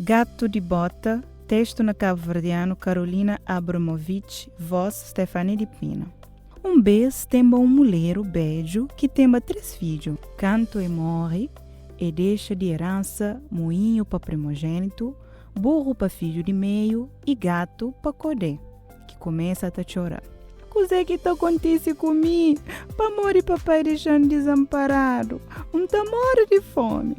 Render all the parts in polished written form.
Gato di Bota, testu na kabuverdianu, Carolina Abramovici, vós, Stephanie di Pina. Un bês tenba un muleru bedju ki tenba três fidju. Kantu e móre, e dexa di eransa muinhu pa primojénitu, burru pa fidju di meiu i gatu pa kodé, ki kumesa ta txora. Kuzê ki ta kontise ku mi? Pamodi papai dexa-m dizanparadu? N ta móre di fómi!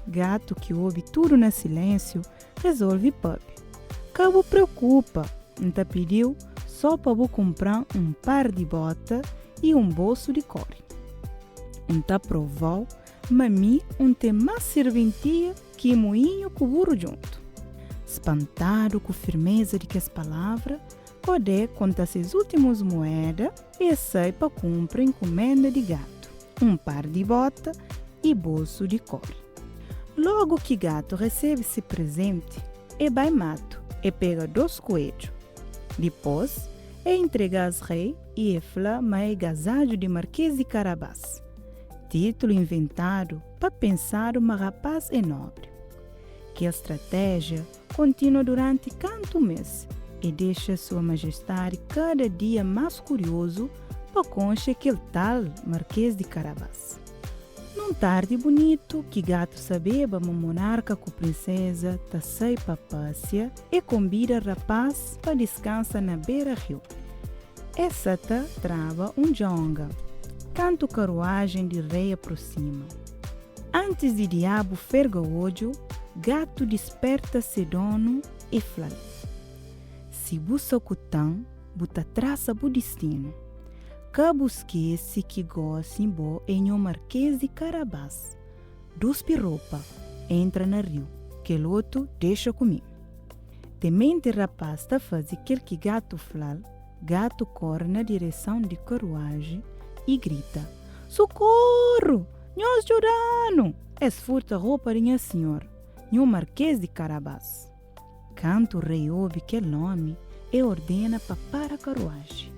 Gatu ki obi tudu na silénsiu, rezolve pâpia. Ka bu preokupa, N ta pidi-u sô pa bu kunpra-m un par di bóta i un bolsu di kóre. N ta prova-u ma mi N ten más sirventia ki muinhu ku buru djuntu. Spantadu ku firmeza di kes palavra, Kodé konta ses últimus muéda i es sai pa kunpra inkumenda di gatu, un par di bóta i bolsu di kóre. Lógu ki gatu resebe se prezenti, e bai matu, e pega dôs kuedju. Dipôs, e intrega-s rei i e fla ma é gazadju di Markês di Karabás. Títulu inventadu pa pensadu ma rapás é nóbri. Kel stratéjia kontinua duranti kantu mês e dexa Sua Majestadi kada dia más kuriozu pa konxe kel tal Markês di Karabás. Nun tardi bunitu, ki gatu sabeba ma monarka ku prinséza ta sai pa pâsia, e konbida rapás pa diskansa na bera riu. E sa ta traba un djonga, kantu karuájen di rei aprosima. Antis di diabu ferga odju, gatu disperta se donu e fla-l, Si bu sakuta-m, bu ta trasa bu distinu. Ka bu skese ki gósi bo é nho Markês di Karabás. Duspi ropa, entra na riu, kel otu dexa ku mi. Tementi rapás ta faze kel ki gatu fla-l, gatu kóre na direson di karuaji i grita, Sokoru! Nhos djuda-nu! Es furta ropa di nha sinhor, nho Markês di Karabás. Kantu rei obi kel nómi, e ordena pa para karuaji.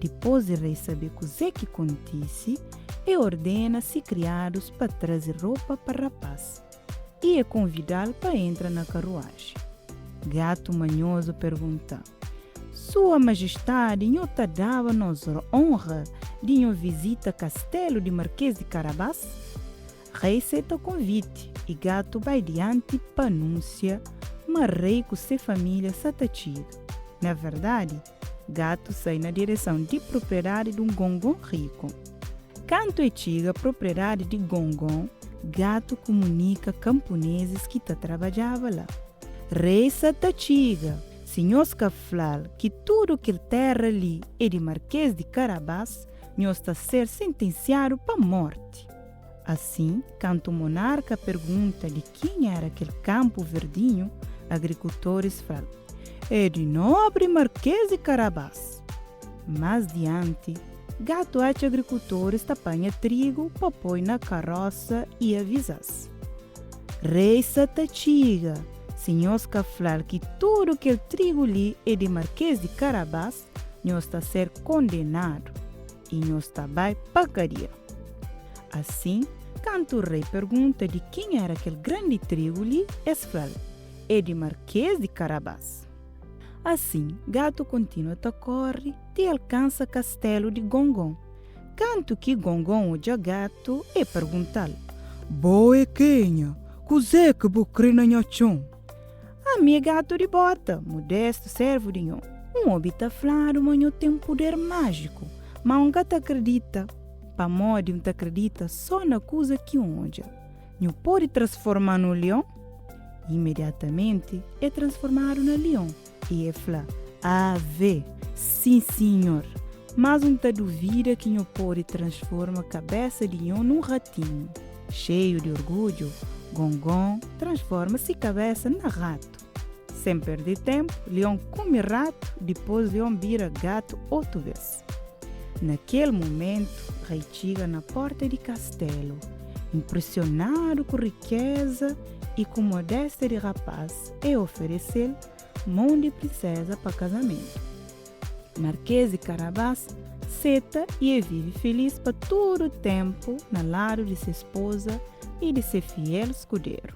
Dipôs di rei sabe kuzê ki kontise, e ordena se kriadus pa traze ropa pa rapás i e konvida-l pa entra na karuaji. Gatu Manhozu pergunta, Sua Majestadi, nho ta daba nos onra di nho vizita kastelu di Markês di Karabás? Rei seta konviti i gatu bai dianti pa anúnsia ma rei ku se família sa ta txiga. Na verdadi, gatu sai na direson di propriedadi di un gongon riku. Kantu e txiga propriedadi di gongon, gatu kumunika kanpunezis ki ta trabadjaba la, Rei sa ta txiga! Si nhos ka fla-l ki tudu kel téra li é di Markês di Karabás, nhos ta ser sentensiadu pa mórti! Asin, kantu monarka pergunta di kenha éra kel kanpu verdinhu, agrikultoris fla-l, É di nobri Markês di Karabás! Más dianti, gatu atxa agrikultoris ta panha trigu pa poi na karósa i aviza-s, Rei sa ta txiga! Si nhos ka fla-l ki tudu kel trigu li é di Markês di Karabás, nhos ta ser kondenadu i nhos ta bai pa kadia. Asin, kantu rei pergunta di ken éra kel grandi trigu li, es fla-l, É di Markês di Karabás. Asin, gatu kontinua ta kóre ti alkansa kastélu di Gongon. Kantu ki Gongon odja gatu, e pergunta-l, Bo é kenha? Kuzê ki bu krê na nha txon? Ami é gatu di bóta, mudestu sérvu di nho. Un obi ta fladu ma nho ten puder májiku, má un ka ta kridita. Pamodi un ta kridita sô na kuza ki un odja. Nhu pode transforma nu lion? Imediatamenti e transformadu na lion i e fla, Ave! Sin sinhor! Mas un ta duvida ki nhu pode transforma kabesa di nho nun ratinhu. Xeiu di orgudju, Gongon transforma si kabesa na ratu. Sen perde tenpu, lion kume ratu, dipôs lion bira gatu otu bês. Na kel momentu, rei txiga na pórta di kastélu. Inpresionadu ku rikéza i ku modéstia di rapás, e oferese-l mon di prinséza pa kazamentu. Markês di Karabás seta i e vive filís pa tudu ténpu na ladu di se spoza i di se fiel skuderu.